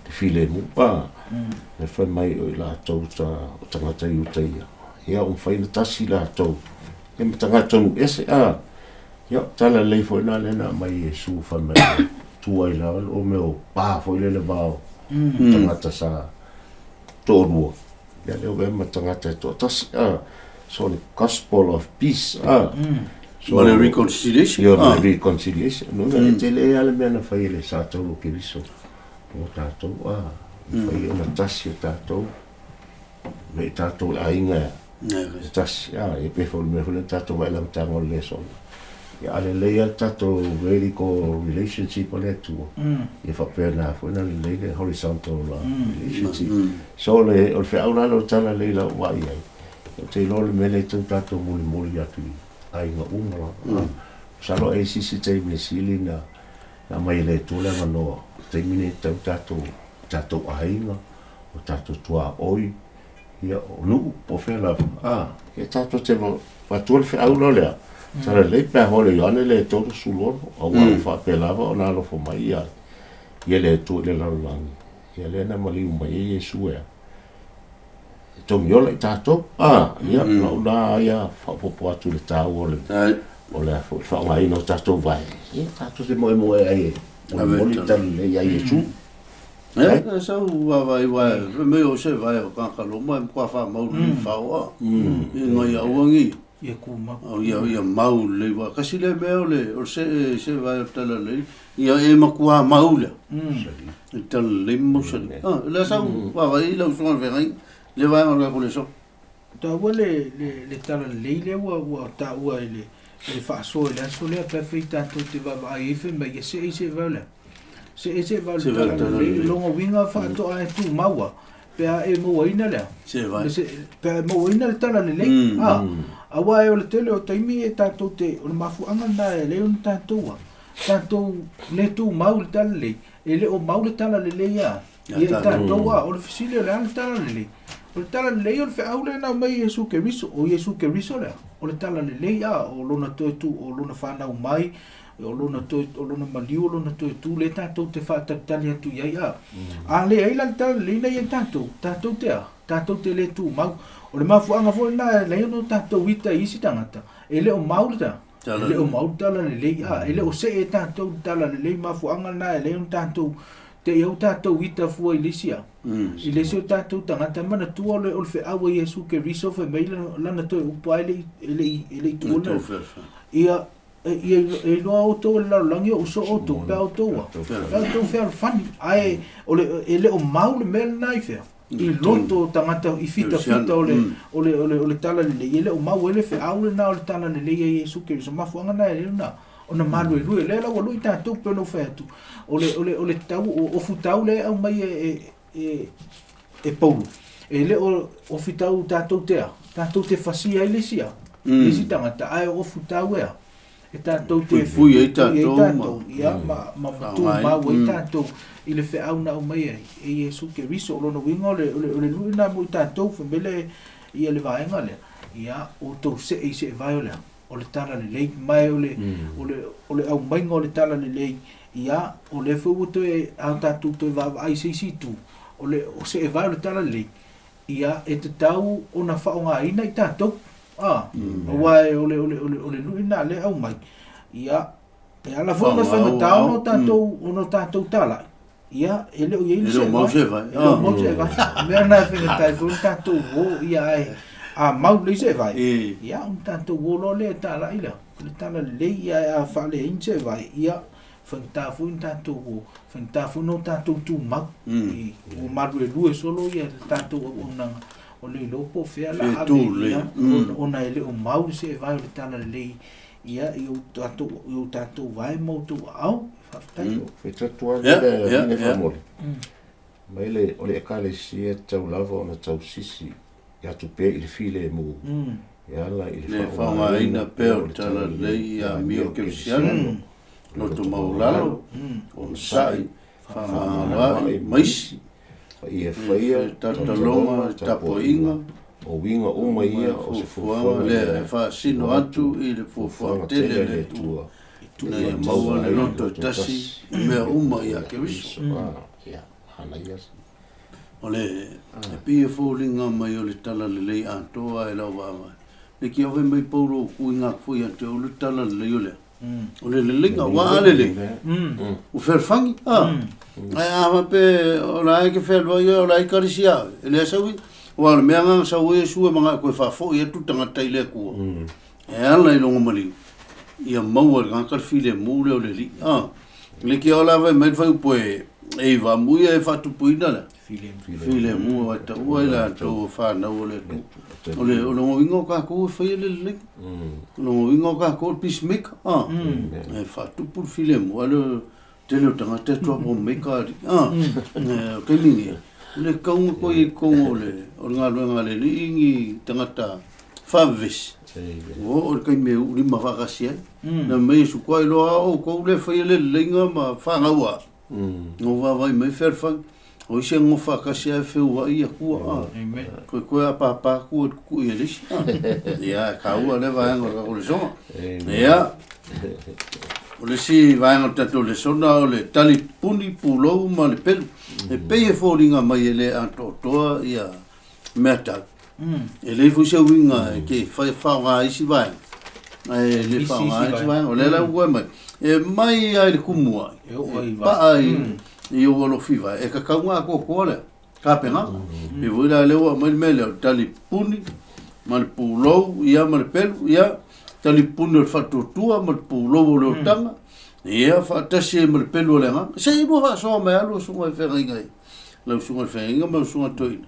le filemu, a. Le fai mai o i latou ta, o tagata Iutaia, ia ua mafai ona tasi latou, ia ma tagata o nuu ese, a. Ia, o talalelei foi lena lea na aumai Iesu fai mai, tu ai lava o mea o pa foi lele va o tagata sa toalua, ia lea ua ma tagata e toatasi, a. So le gospel of peace, a. So, ma le reconciliation. Ia, ma le reconciliation. No, e tele lava le mea na fai e le sa taulu o Keriso mo tatou, a. Fai ona tasi o tatou, me i tatou le aiga e tasi, a, e pe foi le mea foi le tatou vai lamataga o le lesona. Ia, a lelei lava le tatou vertical relationship o le Atua, ia faapena foi ona lelei le horizontal relationship. So, o le feau la lea o talalelei lau vaai ai, ou te iloa o le mea lea e tatau tatou mulimuli atu i aiga uma lava. Masalo e i ai se isi taimi e sili na aumai e le Atua le avanoa, o le taimi lenei e tatau tatou, tatou aiga, o tatou tuaoi, ia, o nuu, po o fea lava, a, ia tatou te avatua le feau la lea, talalelei pe a hoa le Ioane le 36, aua ua faapea lava ona alofa mai ia, ia le Atua i le lalolagi, ia lea na maliu mai ai Iesu e e togiola i tatou, a, ia, lau la ia faaopoopo atu i le taua o le, o le a foi, le faaaogaina o tatou vae, ia tatou te moemoe ai e molimoli le talalelei ia Iesu. Ia, sau vaavaai aua fai mai o se vae o tagata Roma e matua faamau lelei faoa i nai auagi. Ia tumau. O ia, ia mau lelei aua tasi lea mea o le, o le see se vae o le talalelei, ia e matua mau lea. Le talalelei ma mausali. Ah, lea sau vaavaai i lau usoga i le feagaiga, le vaega o le tatou lesona. Taua le, le, le talalelei lea ua, ua taua i le, i le faasoa i le aso lea, pe afai tatou te vaavaai ai fai mai, ia see i se vae o le a? Se ese vale talalelei, loga uiga faatoa e tumau a, pe a e mauaina lea. Pe a e mauaina le talalelei. A, aua e o le tele o taimi e tatou te, o le mafuaaga lena e alai ona tatou a, tatou le tumau i le talalelei, e le o mau le talalelei a, ia i tatou a, o le fesili o le a le talalelei? O le talalelei o le feau lea na aumai e Iesu Keriso, o Iesu Keriso lea, o le talalelei a, o lona toe tu, o lona fanau mai, o lona toe, o lona maliu, o lona toe tu, lea tatou te faatalitali atu i ai, a. A leai la le talalelei na ia i tatou, tatou te a, tatou te le tumau. O le mafuaaga foi lena e alai ona o tatou ita i isi tagata, e le o mau le ta, e le o mau le talalelei, a, e le o see e tatou le talalelei, mafuaaga lena e alai ona tatou te i au tatou ita fua i le isi a, i le isi o tatou tagata, manatua o le, o le feau a Iesu Keriso fai mai lana toe upu lava e le i, e le i, e le i tuua ia, e iloa outou e le lalolagi o uso outou, pe a outou a, pe a outou fealofani, ae o le, e le o mau le mea lena i fea, i loto o tagata i fitafita o le, o le, o le, o le talalelei, e le o mau ai le feau lena o le talalelei a Iesu Keriso, mafuaaga lena e le ona, ona maluelue, lea la ua lui tatou pei ona ou fai atu, o le, o le, o le tau, o ofutau lea e aumai e, e, e Paulo, e le o ofitau tatou te a, tatou te fasia ai le isi a, le isi tagata, ae o ofutau e a, e tatou te puipui ai tatou, ia, ma, ma tumau ai tatou i le feau na aumai ai e Iesu Keriso. O lona uiga o le, o le, o le lui lena mo i tatou, fai mai le, ia le vaega lea, ia, outou see i seevae o le a, o le talalelei, ma o le, o le, o le aumaiga o le talalelei, ia, o lea foi ua toe, a tatou toe vaavaai i se isi itu, o le, o seevae o le talalelei, ia, e tatau ona faaaogaina i tatou, a, aua o le, o le, o le, o le lui lena lea e aumai, ia, e ala foi ona faigata ona o tatou, ona o tatou talai, ia, e le o i ai le seevae, e le o mau seevae, o mea lena e faigata ai foi ona tatou o, ia, ae, a mau lelei seevae, ia, ona tatou o loa lea e talai lea, le talalelei, ia, ae a faaleai ni seevae, ia, faigata foi ona tatou o, faigata foi ona o tatou tumau, i, ua maluelue solo ia le tatou auaunaga, o le iloa po o fea la ave, ia, ona e le o mau le seevae o le talalelei, ia, i o tatou, i o tatou vae ma outou aao, faafetai. Fai atu lava le le faamoli. Mai le, o le ekalesia e tatau lava ona tausisi atu pea i le filemu. E ala i le faaaogaina pea o le talalelei i amio kerisiano, loto maualalo, onosai, fefaamagaloai ma isi. Ia faia talotaloga, tapuaiga, o uiga uma ia o se fuafuaga lea e faasino atu i le fuafuaga tele a le Atua, ina ia maua le loto e tasi i mea uma ia Keriso. O le e pei e foliga mai o le talalelei atoa e lau vaavaai. Le kia fai mai Paulo o kuiga atu foi ia te au le talalelei o lea. O le leleiga, ua a lelei? Ua fealofani, a? Ae a faapea o la e te fealuai oe, o la e ekalesia oe, e leai sau aua o le mea lena na sau ai Iesu e manao e toe faafoi atu tagata i le Atua, e ala i lona maliu, ia maua e le tagata le filemu lea o le Alii, a? Le kia o la fai mai le fuaiupu e iva, amuia e faatupuina le filemu aua e taua ai latou o fanau o le Atua. O le o lona uiga o tatou e faia le lelei. O lona uiga o tatou o le peacemaker, a? E faatupu le filemu, a le tele o tagata e troublemaker alii, a? O le taimi nei, le tatau ona toe i ai i totonu o le galuega a le Alii ni tagata faavevesi. Ua oo i le taimi e uulima faatasi ai. Na mai Iesu, Kua iloa lava outou le faia le leleiga ma fanau a. Na ou vaavaai mai fealofani, o isi e nonofo faatasi ae feuai atua a. Toe toe apapa atu e tutui e le isi. Ia, e taua lea vaega o le tatou lesona. Ia, o le isi vaega o le tatou lesona o le tali puni, pulou ma le pelu. E pei e foliga mai e le atoatoa ia mea tau. E leai foi se uiga e te faaaoga ai isi vaega, ae le faaaoga ai isi vaega. O lea la ua mai, e mai lava i le kumu ai, e paa i ou alofiva, e tatau ona atoatoa le tapenaga. E pei foi la lea ua aumai le mea lea, o le tali puni ma le pulou ia ma le pelu, ia, tali puni o le faatuatua ma le pulou o le olataga, ia, faatasi ai ma le pelu o le agaga. Se i lua faasoa mai lava lua susuga i feagaiga i lau susuga i le feagaiga ma lau susuga i le toeaina.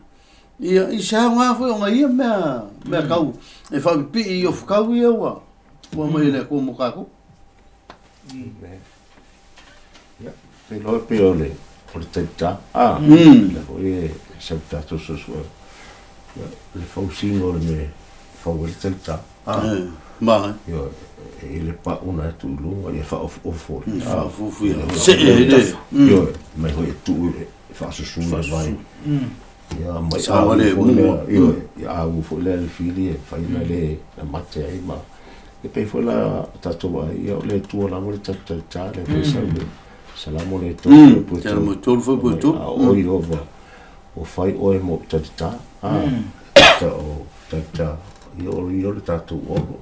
Ia, i se aoga foi ona ia mea, mea tau e faapipii i ofutau ia ua aumai e le Atua mo tatou. Ia, te iloa pei o le o le talita, a, lea foi e sau tatou suesuega, ia, le fausiga o le mea e fau ai le talita, a. Ma. Ia, e i ai le pau na e tuu i luga, ia faaofuofu, a. Faaofuofu ia. See ai le. Ioe, mai foi e tuu e faasusu le vai. Ia mai au foi lea, ioe, ia au foi lea le fili e fai ona le mate ai ma e pei foi la tatou vaai, ia o le Atua lava le tatou talita lea foi sau le Salamo le 3 foi 3 foi 3. A o Ieova ua fai oe mo talita, a ta o talita, ia o ia o le tatou olo.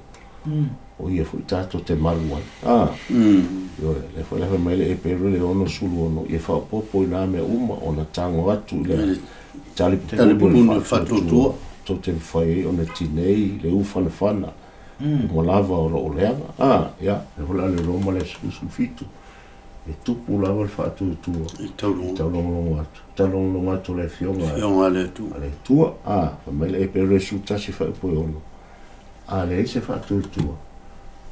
O ia foi tatou te malu ai. A ioe, lea foi la fai mai le Eperu le 66, ia faaopoopo i nā mea uma ona tago atu i le tali pupuni o le faatuatua, tou te mafai ai ona tinei le ufanafana uma lava o loo leaga. A ia, lea foi la le Roma le 17, e tupu lava le faatuatua i taulogologo atu, taulogologo atu o le afioga a le Atua. A le Atua. A fai mai le Eperu le 11 faaiupu e 6, a leai se faatuatua,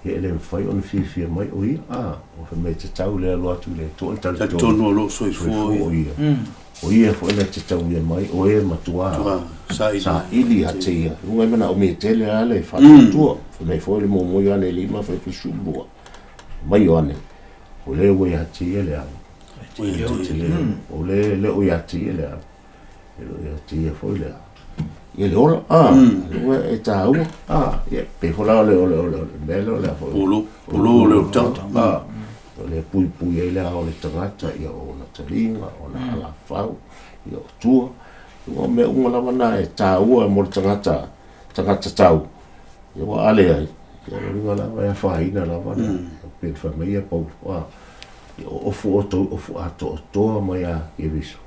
ia e le mafai ona fiafia mai o ia, a ua fai mai e tatau le alo atu i le Atua, talitonu o lo o soifua o ia. O ia foi na te tauia mai, o e matua saili ia te ia. Luga e manaomia e tele lava le faatuatua. Fai mai foi le muamua Ioane 5 fai 12, mai Ioane, o le ua ia te ia le alo. O le le o ia te ia le alo. E le o ia te ia foi le alo. Ia le ola, a, ua e tāua, a, ia, pei foi la o le, o le, o le, o le mea lea o le a foi. Pulou, pulou o le olataga. A, o le puipui ai le ao o le tagata, ia o ona taliga, o ona alafau, ia o tua. Ua mea uma lava na e tāua mo le tagata, tagata tau, ia ua ale ai, ia o luga lava e afaina lava, pe fai mai ia Paulo, a, ia o ofu o tou ofu atoatoa mai a Keriso,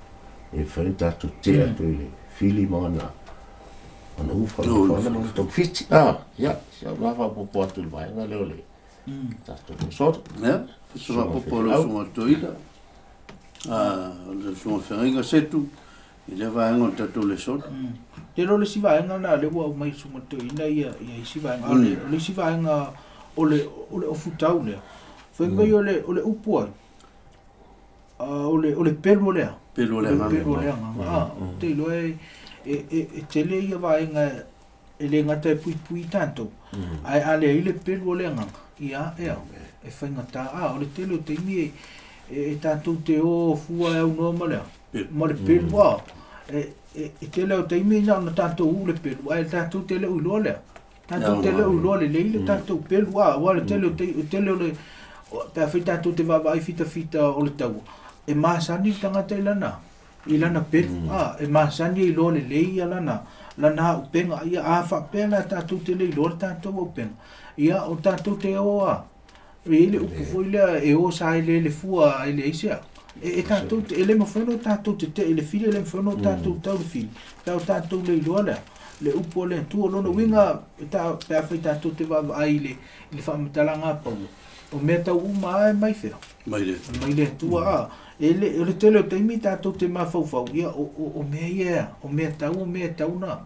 e fai tatou tea atu i le fili ma ona ona ufa le ma ona tau fiti. A, ia, si au la faaopoopo atu i le vaega lea o le tatou lesona. Ia, se faaopoopo o le usuga toeaina, a, o le usuga feagaiga Setu, i lea vaega o le tatou lesona. Te iloa o le isi vaega lena lea ua aumai i susuga toeaina ia ia isi vaega, a o le o le isi vaega o le o le ofutau lea, fai mai o le o le upu ai, a o le o le pelu o le a? Pelu o le agaga. Pelu o le agaga. A, ou te iloa e e e tele ia vaega e le gata e puipui tatou ae a leai le pelu o le agaga ia ea e faigata a o le tele o taimi e tatou te o fua e aunoa ma lea ma le pelu a e tele o taimi na ona tatou u le pelu ae tatou te le uiloa lea tatou te le uiloa lelei le tatou pelu a ua le tele o tele o le pe afai tatou te vaavaai fitafita o le taua e masani le tagata i lana pelu a e masani e iloa lelei ia lana auupega ia a faapea la tatou te le iloa le tatou auupega ia o tatou te o a e le upu foi lea e o sa e le fua e leai se a e tatou e le mafai ona tatou tetee i le fili e le mafai ona tatou tau le fili pe o tatou le iloa lea le upu o le Atua. Lona uiga pe afai tatou te vaavaai i le faamatalaga a Paulo o mea tau uma a e mai fea mai le Atua a e le o le tele o taimi tatou te mafaufau ia o mea ia o mea tau na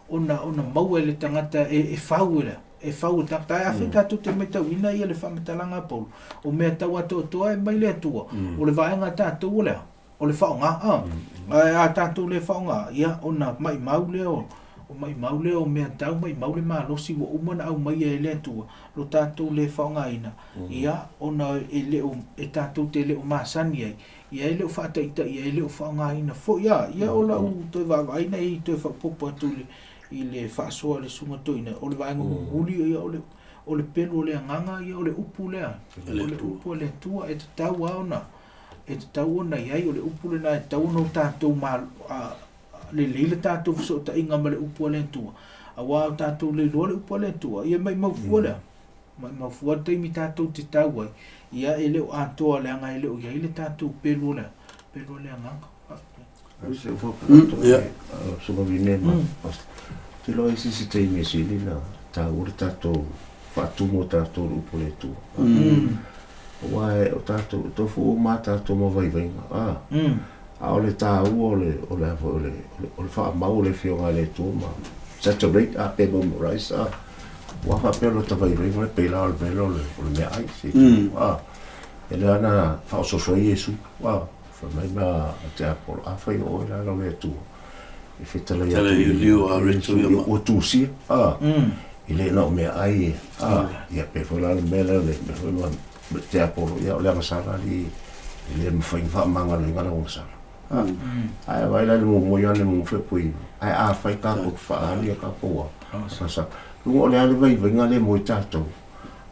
ona maua e le tagata e fau e lea e fau e tagata ae afai tatou te matauina ia le faamatalaga a Paulo o mea tau atoatoa e mai le Atua o le vaega tatou o lea o le faaaoga a ae a tatou le faaaoga ia ona maimau lea o maimau lea o mea tau maimau le malosi ua uma na aumaia e le Atua lo tatou le faaaogaina ia ona e le o e tatou te le o masani ai ia e le o faataitai e le o faaaogaina foi a ia o lau toe vaavaaina e toe faapopo atu i le faasoa le suga toina o le vaega mulimuli ia o le pelu o le agaga ia o le upu lea o le upu o le Atua e tatau a ona e tatau ona iai o le upu lena e tatau ona o tatou lelei le tatou fesootaiga ma le upu a le Atua auā o tatou le iloa le upu a le Atua ia maimau fua lea maimau fua le taimi tatou te tau ai ia e le o atoa leaga e le o iai le tatou pelu o lea pelu o le agaga. Se suga vine ma te loa isi se taimi e sili na tāua le tātou faatumu o tātou le upu le Atua. Ua e o tātou tofu o mā tātou ma vaivaiga a o le tāua o le o le o le o le faamau o le fioga le Atua ma saturate a pe memorize a ua faapea lo ta vaivaiga le peila o le mea o le mea ai se a e le ana faaososo ai Iesu a fa mai ma te apolo a fai o ila lo le Atua e fetala ia ua tusia a i le na o mea ai a ia pe foi la le mea le mea foi ma te apolo ia o le agasala li i le mawhai whaamanga le ngala o agasala. Ai vai la le mo ia le mo fe pui ai a fai ka ko whaali ka poa sa lunga o le ale vai vai ngale mo i tātou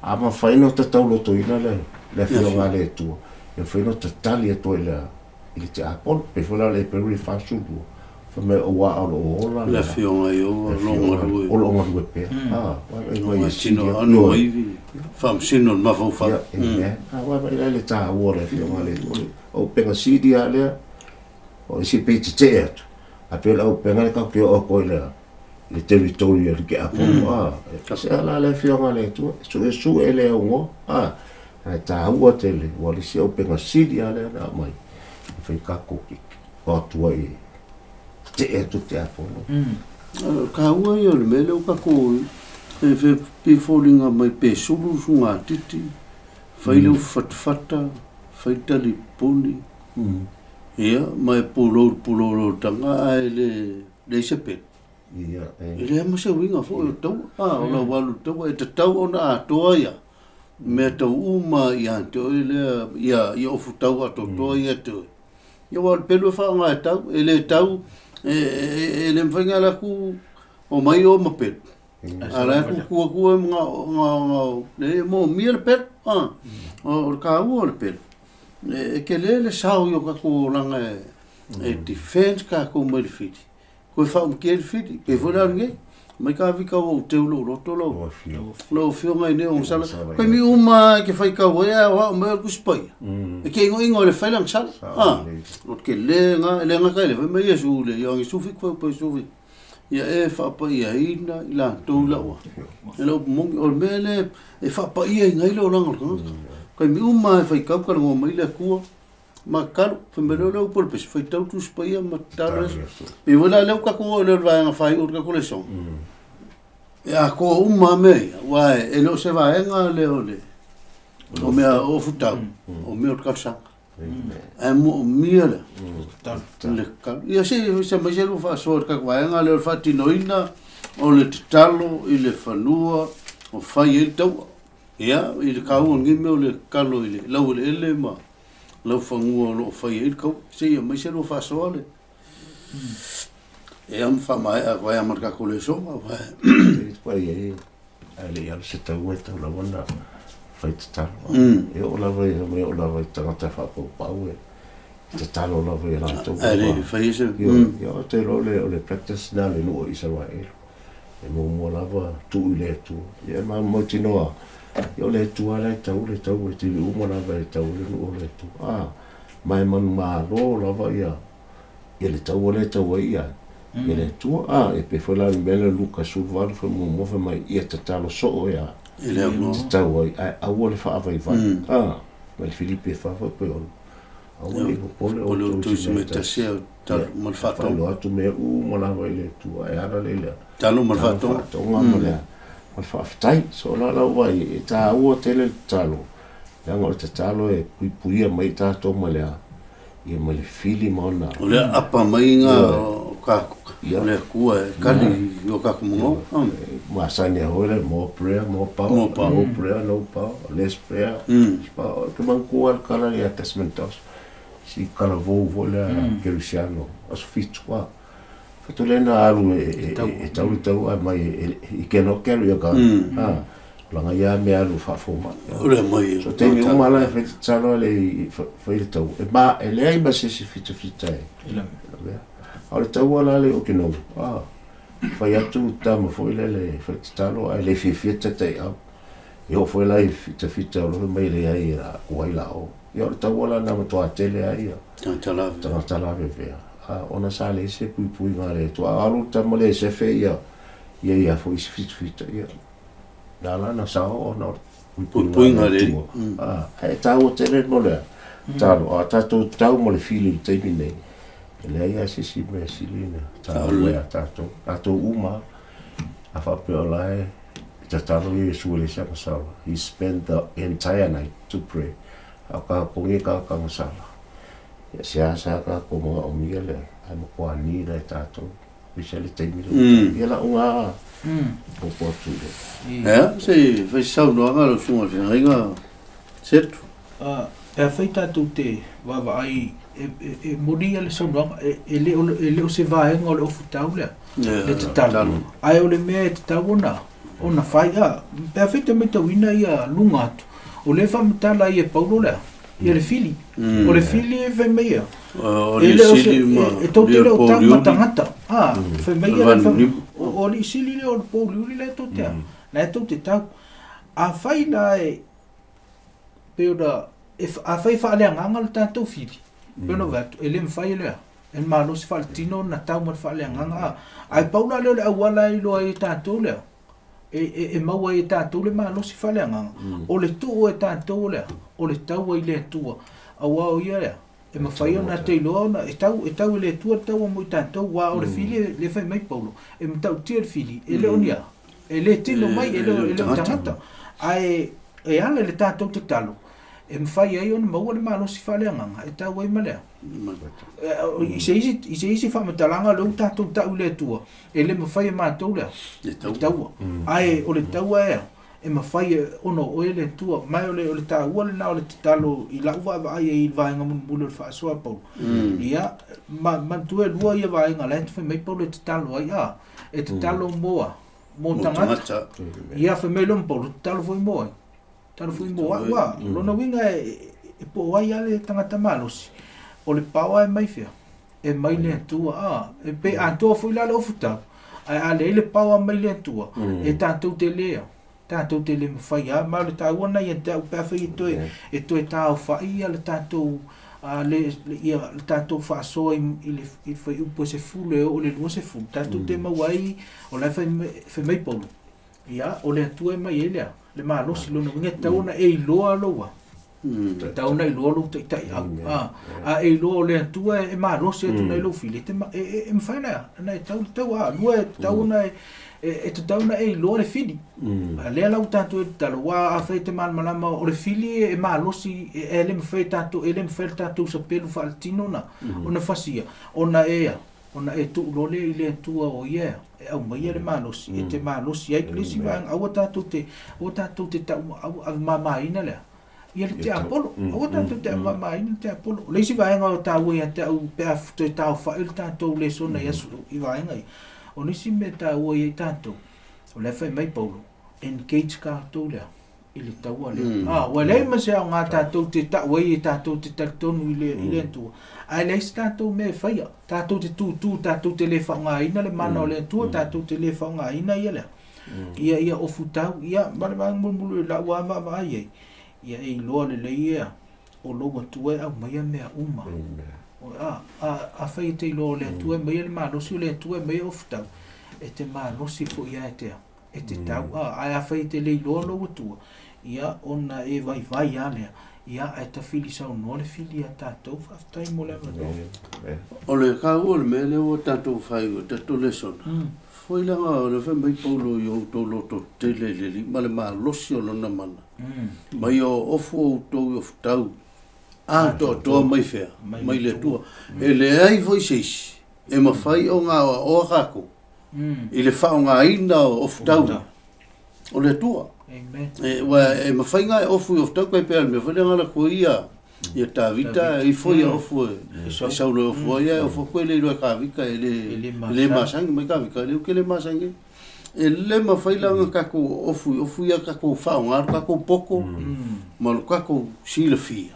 a ma whai no tatau loto ina le le whionga le Atua e whai no tatali atoa i le te apolo pe foi la le peru le whasulu fa me o wa o ola le whionga i o o longa rue pea a vai vai sino anu ivi fam sino mafau a vai vai le tā ua le whionga le Atua o penga sidi a lea o isi pe te te atu a pe lau penga le kau ke o koe lea le territory le ke apolo a se ala le whionga le Atua su e le ungo a tā ua tele ua le si au penga sidi a lea na mai whai kako ki atua i te atu te apolo. Ka ua ia le mele o kako e fe pifolinga mai pe sulu sunga titi whai leu fatfata whai tali puni ia mai pulou tanga ai le ise pelu. E lea ma se uiga foi o tau a o lau alu tau e tatau ona atoa ia mea tau uma ia te oe lea ia ofu tau atoatoa ia te oe. Ia wa pelu e whaonga e tau, e le tau, e le mwhainga la ku o mai o ma pelu. A la ku kua kua e mga, le mo mia le pelu, o le ka ua o le pelu. E ke le le sao i o kako langa e defense ka kou mai le whiti. Koe whaumkia le whiti, pe fo la nge, mai ka vika o teu lo roto lo. Lo whionga i ne o sala. Koe mi uma ke whai kau e a o mai o kusipai. E ke ingo ingo le whai lang sala. O ke le nga kai le whai mai Iesu le ia ngi sufi koe pai sufi. Ia e whapa ia ina i la tau laua. E lau mongi o le mea le e whapa ia i ngai le o langa o le Koe mi uma e whai kau ka ngō mai le kua. Ma kalu, whai me leo leo pole pesi, whai tau tu sipaia ma talo esi. I wala leo kako o leo vaenga whai ur kako le song. E a koa uma mea ia, wae, e leo se vaenga leo le, o mea o futau, o mea o kalsanga. Ae mo o mia lea, le kalu. Ia se mai se lu whaasoa le kako vaenga leo le whaatinoina, O le tatalo i le fanua o fai ai le taua. Ia, i le kaua lenei mea o le tatalo i le laueleele ma laufanua o lo o fai ai le kaua. Seia mai se lua faasoa le. Ia ma faamaea atu ai ma le tatou lesona. Pai ai, ae le i alu se taua e tau lava ona fai tatalo. E oo lava i, e oo lava i tagata faapaupau e tatalo lava i latou. Ae le i fai se... Ia, o te iloa o le practice na le nuu o Isaraelu. E muamua lava tuu i le Atua. Ia e mautinoa, ia o le Atua la e tau le tau e tili uma lava e tau le nuu o le Atua. Ah, ma e manumalo lava ia ia le taua le tau ai ia. Ia le Atua, ah, e pe foi la le mea le Luka 18 fai muamua fai mai ia tatalo soo ia. I le avanoa. Tatau ai, ae aua le faavaivai. Ah, ma le Filipe 4 pe 6. Aua le popole o outou i se mea tasi talo ma le faatoga. Faailoa atu mea uma lava i le Atua, e ala le lea. Talo ma le faatoga. Faatoga ma le faafetai. So la lau vai, e tāua tele le tatalo. Leaga o le tatalo e puipuia mai tatou ma le ia ma le fili ma ona. O le apa mai ngā o kāku. O le Atua e kali i o kāku mangao. Masani a hoi le, more prayer, more power. More power. No prayer, no power. Less prayer. Less power. Te manatua le kala ia Desmond Doss. Si kala vou foi lea Kerusiano. Aso fitu a. Fatole na alu e tau le tau a mai i cannot carry a gun. Ah, langa ia me alu faafoma. O le mai. So te uma la e fai tatalo le i fai le tau. E ma e leai ma se se fitafita e. A o le taua la le o ke nou. Ah, fai atu tama foi le le fai tatalo ai le fiafia tatai au. E oo foi la i fitafita o lohe mai le ai la o ai la o. Ia o le taua la na matua tele ai ia. Tagata lave. Tagata lave vea. Ah, ona sa le se puipui ngā le tua. Alu tama le sefe ia ia ia foi se fitafita ia. Nā la na sa o na Puipui ngā le. tua. Ah, e tāua tele mo le talo. A tātou tau mo le fili i le taimi nei. E leai a se si mea sili na tāua e a tātou. Tātou uma a whapea o la e tatalo i Iesu le sa masala. He spent the entire night to pray. A ka kongi ka kangasala. Ia se asa ka ko mga omia le ai mo kwa ni le tātou. Wisa le taimi le. Ia la unga o po atu le. Ea, se fai saunoaga lau susuga i le feagaiga Setu. Pe fai tātou te vaavaai e moni ia le saunoaga e le o se vaega o le ofutau lea. Le tatalo. Ae o le mea e tatau ona fai a. Pe fai te maitauina ia luga atu. O le faamatala ia Paulo lea. Ia le fili. O le fili e fai mai ia. O le sili ma E tau te le o tau ma tagata. Ah, fai mai ia o le sili le o le pouliuli le tau te a. Na e tau te tau. A fai la e pe ora a fai faaleagaga le tatou fili. Pe ona vatu e le mafai lea. E malosi faaletino na tau ma le faaleagaga a. Ae pau la lea o le auala e iloa ai e tatou lea. E maua ai e tatou le malosi faaleagaga. O le tuu e tatou lea. O le taua i le Atua. Auā o ia lea. E mafai ona te iloa ona e tau i le Atua le taua mo i tatou. Uā o le fili le fai mai Paulo. E matautia le fili. E le o ni a. E le tino mai e le o tagata. Ae e ala le tatou tatalo. E mafai ai ona maua le malosi faaleagaga e tau ai ma lea. I se isi faamatalaga lea ua tatou tau i le Atua. E le mafai e matou lea. Le taua. Ae o le taua ea. E mafai ona o oe le Atua. Mai o le taua lena o le tatalo i lau vaavaai ai i le vaega mulimuli o le faasoa Paulo. Ia, manatua e lua ia vaega la e fai mai Paulo e tatalo ai a. E tatalo moa. Mo tagata. Ia fai mai loa ma Paulo tatalo foi mo ai. Tatalo foi mo au a. Lona uiga e po ai a le tagata malosi. O le paoa e mai fea. E mai le Atua a. E pe atoa foi la le ofutau. Ae a leai le paoa mai le Atua. E tatou te lea. Tatou te le mafai a. Ma o le taua na ia te au pe afai e toe taofai ia le tatou ia le tatou faasoa i le fuaiupu e 10 e oo i le 20. Tatou te maua ai o la e fai mai Paulo. Ia o le Atua e mai ai lea. Le malosi lona uiga e tatau ona e iloa loua. Tatau ona iloa lou taitai au. A e iloa o le Atua e malosi atu nai lou fili. E mafai na e tau le tau a. Lua e tatau ona e tatau ona e iloa le fili. A lea lau tatou e tatalo. Ua a fai te malamalama o le fili e malosi e le mafai tatou e le mafai le tatou sapelu faaletino na ona fasia. Ona e Ona e tuuloa lea i le Atua o ia e aumaia le malosi, e te malosi ai. Le isi vaega, aua tatou te, aua tatou te tau avemamaina lea, ia le tiapolo. Aua tatou te avemamaina le tiapolo. O le isi vaega o taua ia te au pe a toe taofai le tatou lesona i aso i vaega ia. O nisi mea taua ia i tatou, o lea fai mai Paulo, engage tatou lea i le taua lea. Ua leai ma se aoga tatou te tau ai e tatou te talitonu i le Atua. Ae leai se tatou mea e faia. Tatou te tūtū, tatou te le faaaogaina le mana o le Atua, tatou te le faaaogaina ia lea. Ia ia ofutau, ia ma le vaega mulimuli o lau vaavaai ai. Ia e iloa lelei ia o lou Atua e aumaia mea uma. Afai e te iloa o le Atua e aumaia le malosi, o le Atua e aumaia ofutau, e te malosi foi ia e te e te tau. Ae afai e te le iloa lou Atua, ia ona e vaivai lava lea, ia ae tafili saunoa le fili a tatou. Faafetai mo le avanoa. O le kaua o le mea lea ua tatou fai o tatou lesona. Foi laga o le fai mai Paulo i outou loto tele i le alii ma le malosi o lona mana. Mai o ofu outou i ofutau atoatoa mai fea, mai le Atua. E leai foi se isi e mafai ona aoaoa tatou i le faaaogaina o ofutau o le Atua. Ua e mafai ona e ofu i ofutau kai pea le mea foi lea na latou ia ia Tavita e ifo ia ofu e Saulo e ofu ai, e ofu atu e le iloa e Tavita e le masani mai Tavita, e le ke le masani. E le mafai laga tatou ofu i ofu ia tatou faaaoga lo tatou poto ma lo tatou silafia.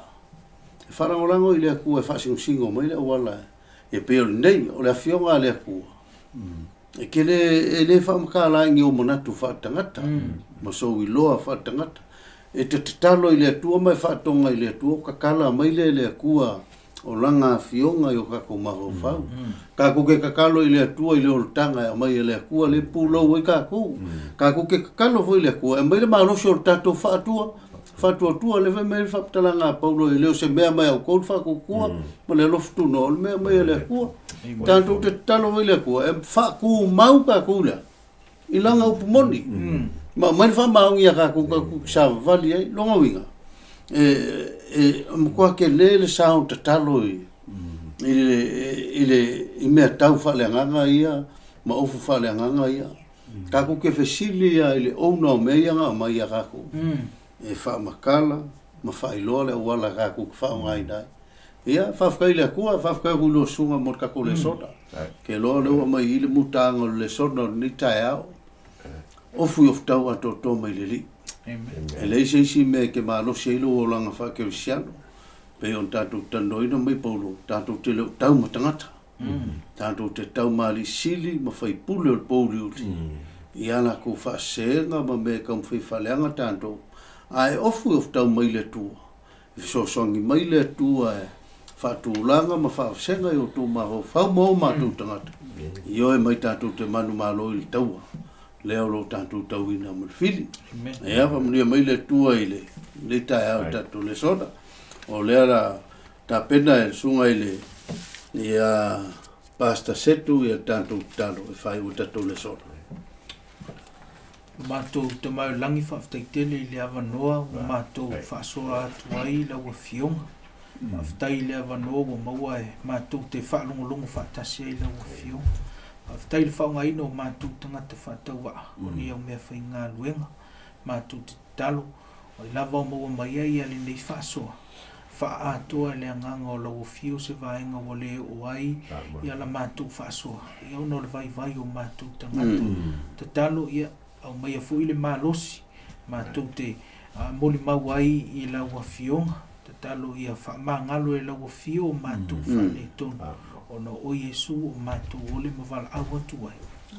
E faalagolago i le Atua e faasinosino mai le auala e pei o lenei, o le afioga a le Atua. E ke le e le faamatala ai ni o manatu faatagata ma sou iloa faatagata. E te tatalo i le Atua ma e faatoga i le Atua, o kakala mai le le Atua o lana afioga i o tatou mafaufau. Tatou ke kakalo i le Atua i le olataga e aumai e le Atua le pulou ai tatou. Tatou ke kakalo foi i le Atua e aumai le malosi o le tatou faatua. Faatuatua le fai mai le faaputalaga a Paulo e le o se mea mai au kou le faatuatua ma le alofa tunoa o le mea mai e le Atua. Tatou te tatalo foi i le Atua e faatumau tatou lea i lana upu moni. Ma aumai le faamaoni ia tatou tatou savavali ai. Lona uiga, e matua tele le sao tatalo i le mea tau faaleagaga ia ma ofu faaleagaga ia. Tatou ke fesili ia i le ouna o mea ia na aumai ia tatou. E faamakala ma faailoa le auala tatou te faaaogaina ai. Ia, faafetai i le Atua, faafetai atu i le susuga mo le tatou lesona. Ke loa lea ua aumai i le mutaga o le lesona o lenei taeao. Ofu i ofutau atoatoa mai le alii. E leai se isi mea e ke malosi ai lou olaga faakerisiano. Pei ona tatou talanoaina mai Paulo, tatou te le o tau ma tagata. Tatou te tau ma alii sili ma faipule o le pouliuli. Ia latou faasega ma mea e taumafai faaleaga tatou. Ae ofu i ofutau mai le Atua. E fesoasoani mai le Atua e faatulaga ma faavasega i outou mafaufau ma o matou tagata. I oe mai tatou te manumalo i le taua. Lea o lo tatou tauina ma le fili. Ia, faamanuia mai le Atua i le taeao tatou lesona. O lea la tapena e le susuga i le ia Pastor Setu ia tatou tatalo e fai ua tatou lesona. Matou te mai o langi faafetai i le avanoa ua matou faasoa atu ai lau afioga. Faafetai i le avanoa ua maua e matou te faalogologo faatasi ai lau afioga. Faafetai i le faaaogaina o matou tagata faatauvaa o ni au mea faigaluega. Matou te tatalo o i lava o maua mai ai ia lenei faasoa. Faaatoa le agaga o lau afio se vaega ua le oo ai ia la matou faasoa. Ia ona o le vaivai o matou tagata. Tatalo ia aumaia foi le malosi matou te molimau ai i lau afioga. Tatalo ia faamagalo e lau afio o matou faaletonu. Ona o Iesu o matou ole ma valaau atu ai.